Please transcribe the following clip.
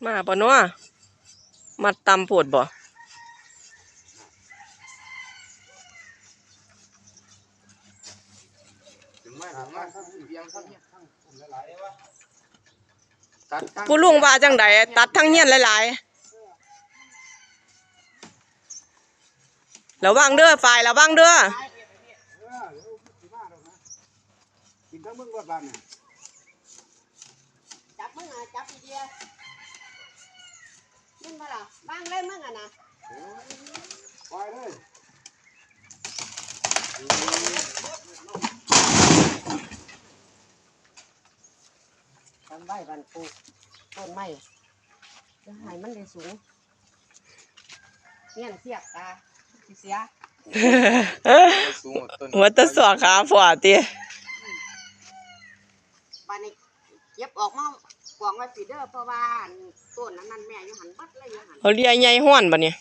ມາບໍ່ເນາະ? ມັດຕ່ຳໂພດບໍ່? ຜູ້ລຸງວ່າຈັ່ງໃດ? ຕັດທາງຮຽນຫຼາຍໆ ລະວັງເດີ ຝ້າຍ ລະວັງເດີ. ກິນທັງເມືອງລົດບາດນີ້. ຈັບມັນນະ ຈັບດີໆ ແມ່ນບໍ່ລະ? ວາງເລີຍມຶງຫັ້ນນະ ເອີ ປ່ອຍເລີຍ. ຈຳໄວ້ ບັນປູກຕົ້ນໄມ້ ຢ່າໃຫ້ມັນໄດ້ສູງ. ເງື້ອນສຽກກະຊິເສຍ ສູງກວ່າຕົ້ນ ຫົວແຕ່ສອກຫາພໍ່ຕິ. ບາດນີ້ເກັບອອກມາກອງໄວ້ພີ້ເດີ ເພາະວ່າອັນຕົ້ນອັນນັ້ນແມ່ຢູ່ຫັ້ນເບິດເລີຍ ຢູ່ຫັ້ນ. ເອົາເລ່ຍໃຫຍ່ຮ້ອນບາດນີ້.